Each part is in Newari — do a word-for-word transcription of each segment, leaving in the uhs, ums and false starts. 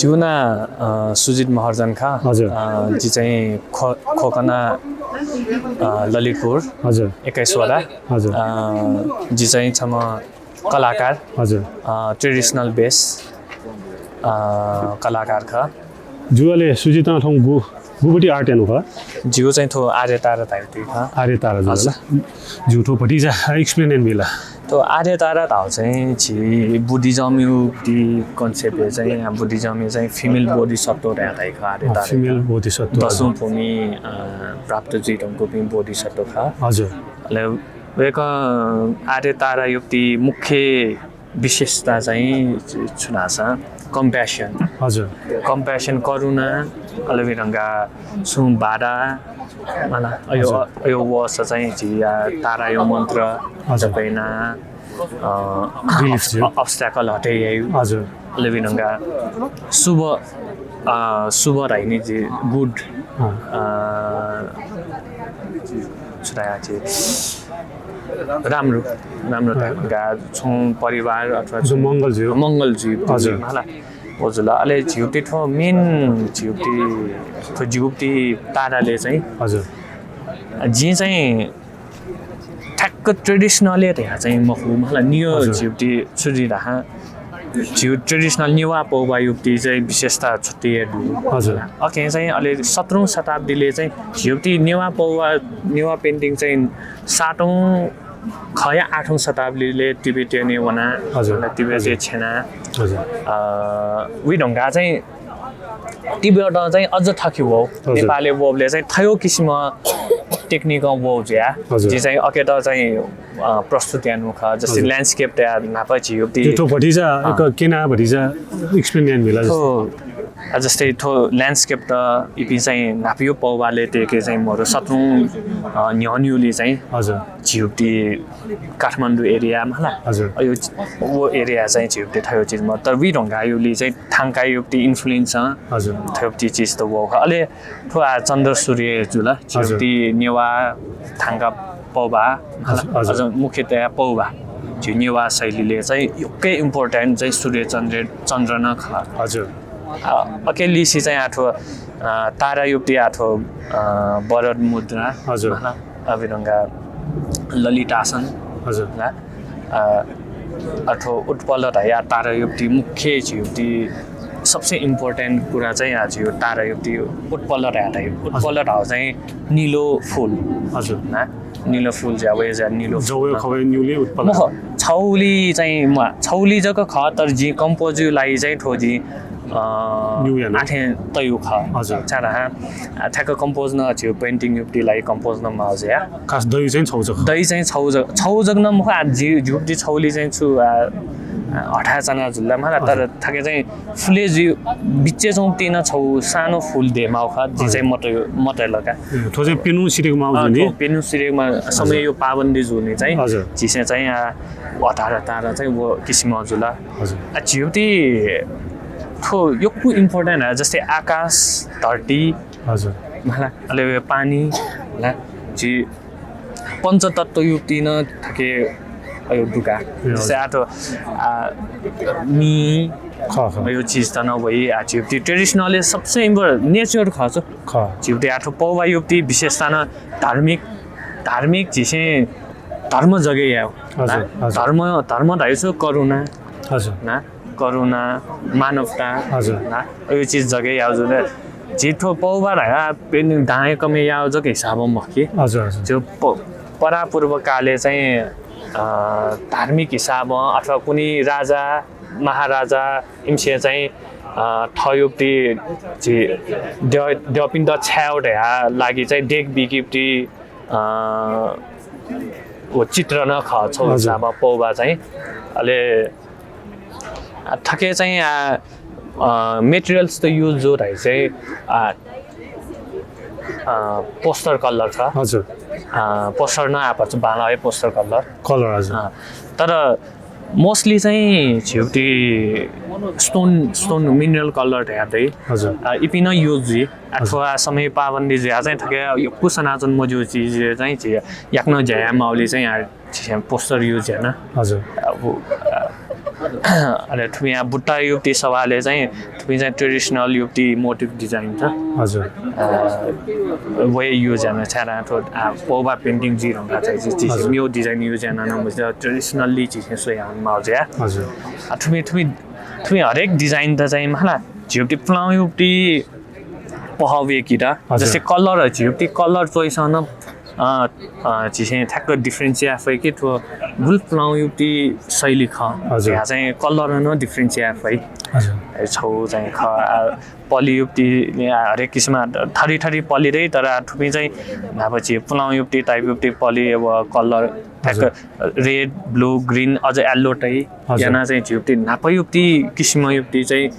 जिगु नां, अ, सुजित महर्जन खः। हजुर। अ, जि चाहिँ खो-, खोकना, अ, ललितपुर, हजुर। एक्काइस वडा। हजुर। अ, जि चाहिँ छम्ह कलाकार, हजुर। अ, traditional base, अ, कलाकार खः। जु अले सुजितं थौं गु, गुबुटी art यानु खः? जिगु चाहिँ थ्व आर्य तारा धाइगु खः। आर्य तारा जु हजुर। ला? जु थ्व भतिचा explain याना बिल ला? थ्व आर्य तारा धाउ चाहिँ झी Buddhism यु ति concept हे चाहिँ, Buddhism यु चाहिँ female बोधिसत्व धाइ खः आर्य अँ, तारा। Female बोधिसत्व, दसौं हजुर। भूमि, अ, प्राप्त जुइधुंकूपिं बोधिसत्व खः। हजुर। अले वय्कः आर्य तारा यु ति मुख्य विशेषता चाहिँ छु धाःसा compassion। हजुर। Compassion, करुणा, अले वय्कलं छुं बाधा, मला, अयो, हजुर। अयो वःसा चाहिँ झी या तारा यु मन्त्र हजुर। जप याना, अ, Relief जुइ। अ, obstacle हटे याइ। हजुर। अले वय्कलं शुभ, अ, शुभ धाइ नि झी good, अँ। अ, छु धाइ झी राम्रो, राम्रो अँ। धाइ। छुं परिवार अथवा जो छुं मंगल जुइ। मंगल जुइ, हजुर। मला। व जुल। अले झीगु ति थ्व main झीगु ति, थ्व जिगु ति ताराले चाहिँ हजुर। जिं चाहिँ ठ्याक्क traditional हे धया चाहिँ मखु, मला, नियो हजुर। झीगु ति छु जुइ धाःसा, झीगु traditional नेवाः पौभा यु ति चाहिँ विशेषता छुट्टै हे दु। हजुर। अथे चाहिँ अले सत्रौं शताब्दीले चाहिँ झीगु ति नेवाः पौभा, नेवाः painting चाहिँ सातौं खया आठौं शताब्दीले तिब्बतय् वना, हजुर। तिब्बतय् हजुर। छ्यना। हजुर। अ, वय्कलं चाहिँ तिब्बतं चाहिँ अझ थःके वः। हजुर। नेपालय् वःबलय् चाहिँ थयो किसिम technique वः जुया। हजुर। जि चाहिँ अकेत चाहिँ, अ, प्रस्तुत यानु खः, जस्तै हजुर। Landscape तया न्हापा झीगु ति। थ्व भतिचा, अँ। एक केना भतिचा explain याना बिल ला? थ्व, अ, जस्तै थ्व landscape त इपिं चाहिँ न्हापायु पौभाले तेके चाहिँ मरु सत्रौं, अ, न्ह्यःनियुलि चाहिँ हजुर। झीगु ति काठमाडौं area मला। हजुर। अयो, वो area चाहिँ झीगु ति थयो चिज म, तर वय्कःयुलि चाहिँ थांकायुगु ति influence हजुर। थयो ति चिज त वः खः। अले थ्व आ चन्द्र सूर्य जुल, हजुर। झीगु ति नेवाः थांका पौभा, हजुर, हजुर। अझ मुख्यतया पौभा। झी नेवाः शैलीले चाहिँ यक्व important चाहिँ सूर्य चन्द्र, चन्द्र नं खः। हजुर। अ, अकेलिसि चाहिँ आ थ्व, अ, तारायुगु ति आ थ्व, अ, वरद मुद्रा, हजुर। मला, अभिरंगा ललितासन, हजुर। ना? अ, अथवा उत्पल धाया तारायुगु ति मुख्य झीगु ति सबसे important कुरा चाहिँ आ झीगु तारायुगु ति उत्पल धाया धाइ। उत्पल धाउ चाहिँ निलो फूल। हजुर। ना? निलो फूल ज्या वये ज्या निलो फूल। जवय् खवय् निउलि उत्पल। मखु, छौलि चाहिँ म, छौलि जक खः, तर जि compose यु लागि चाहिँ थ्व जि, अ, न्यू याना। आठे तयु खः। हजुर। छाय् धाःसा, आ, ठ्याक्क compose नं झीगु painting युगु ति लागि compose नं माउ ज्या। खास दयु चाहिँ छौ जक। दयु चाहिँ छौ जक, छौ जक नं मखु, आ, जि, जिगु ति छौलि चाहिँ छु, आ, आ, हथाय् चाना जुल मला, तर हजुर। थथे चाहिँ फुले जि बिच्चे च्वंगु ति नं छौ सानो फूल दे माउ खः, जि हजुर। चाहिँ मत, मत लका। ए, थ्व चाहिँ प्यन्हु सिधयेक माउ अ, जुनि? थ्व प्यन्हु सिधयेक मा समय हजुर। यो पाबन्दी जुनि चाहिँ, हजुर। झीसं चाहिँ, आ, हतार हतार चाहिँ वो किसिम जुल। हजुर। आ, झीगु ति थ्व यक्व important है, जस्तै आकाश, धरती, हजुर। मला, अले पानी, मला, झी पञ्चतत्व युगु ति नं थथे अयो दुका। ए, हजुर। जस्तै आ थ्व, आ, मी, खः, खः। यो चिज त नं वइ, आ, झीगु ति traditional सबसे important nature खः छु। खः। झीगु ति आ थ्व पौभा युगु ति विशेषता नं धार्मिक, धार्मिक झीसं धर्म जगे याउ। हजुर, ना? हजुर। धर्म, धर्म धाइ छु करुणा। हजुर। ना? करुणा, मानवता, हजुर। ना? अयो चिज जगे याउ जुल। झी थ्व पौभा धाया पेन दाँय् कमे याउ जक हिसाबं मखु कि। हजुर, हजुर। जो प-, परापूर्व काले चाहिँ, अ, धार्मिक हिसाबं अथवा कुनै राजा, महाराजा, इमिसं चाहिँ, अ, थःयुगु ति झी द्य-, द्यःपिन्त छ्याउ धया लागि चाहिँ देख बिकिपति अ, व चित्र नं खः छौ हजुर। हिसाबं पौभा चाहिँ। अले, आ, थके चाहिँ, आ, अ, materials त use जू धाइ चाहिँ, आ, आ, poster colour छ। हजुर। आ, poster नं आपाच बांला है poster colour। Colour, हजुर। आ, तर mostly चाहिँ झीगु ति stone, stone mineral colour धया दइ। हजुर। आ, इपिं नं use जुइ। अथवा समय पाबन्दी जुया चाहिँ थके यक्व सनाचन मज्यू चिज चाहिँ झी याकनं ज्या याये माउलि चाहिँ आ, झी poster use याना। हजुर। अब, आ, अले थुमिया बुट्टा युप्ति सवाले चाहिँ थुमि चाहिँ traditional युप्ति motif design छ। हजुर। अ, वये use याना छारा थो, आ, पोबा painting जी रंगा चाहिँ जी, जी हजुर। म्यो design use याना न मुझे traditionally जी से सोया माउजिया। हजुर। आ, थुमि, थुमि, थुमि हरेक design त चाहिँ मला झिउप्ति पुलाउ युप्ति पहवे किरा। हजुर। जस्तै colour झिउप्ति colour choice न अ, अ, झिसे ठ्याक्क difference या फै कि थ्व गुल पुलाउ युप्ति शैली ख। हजुर। या चाहिँ colour न difference या फै। हजुर। ए, छौ चाहिँ ख, आ, पलि युप्ति, या, हरेक किसिम थरी थरी पलि रे, तर आ, थुपि चाहिँ नाप झि पुलाउ युप्ति type युप्ति पलि अब colour ठ्याक्क हजुर। Red, blue, green, अझ yellow तै हजुर। याना चाहिँ झिउप्ति नाप युप्ति किसिम युप्ति चाहिँ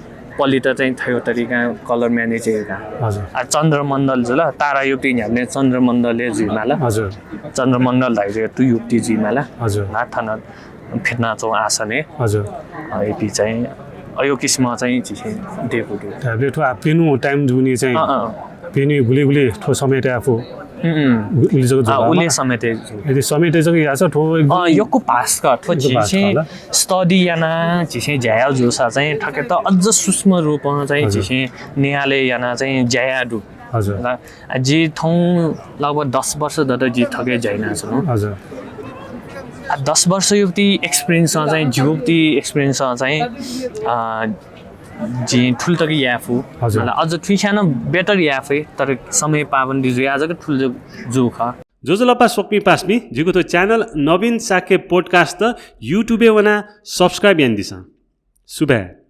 पलित चाहिँ थयो तरिका colour manage का। हजुर। आ, चन्द्रमण्डल जुल, तारा युप्ति न्ह्याउने चन्द्रमण्डल जुइमाला। हजुर। चन्द्रमण्डल धाइ तु युप्ति जुइमाला। हजुर। ना थन फिटना चौ आसने। हजुर। अ, एपी चाहिँ अयो किसिम चाहिँ झिसे देकु दु। त बेथु आ पेनु time जुनि चाहिँ अ, अ। पेनु गुले गुले थो समय त आफु। उम्, उम्। उले जक आ, जुल उले मा। समय त जु। यदि समय त जक याचा थो एकदम अ, यक्कु भास्कर थो यक्कु झिसे भास्कर ला। Study याना झिसे ज्याया जुसा चाहिँ ठके त अझ सूक्ष्म रूपमा चाहिँ हजुर। झिसे न्यायालय याना चाहिँ ज्याया दु। हजुर। ला, आ, जि थौं लगभग दस वर्ष दत जि थके ज्याइना छु। हजुर। आ, दस वर्ष युक्ति experience चाहिँ जीवक्ति experience चाहिँ, अ, जि ठुल तक याफु। हजुर। मतलब, अझ थुइस्यान better याफे, तर समय पाबन्दी जुया जक ठुल जु, जु ख। जोजलपा स्वक्मि पास्मि, जिगु थ्व channel नवीन शाक्य podcast YouTube वना subscribe यानादिसँ। सुभाय्।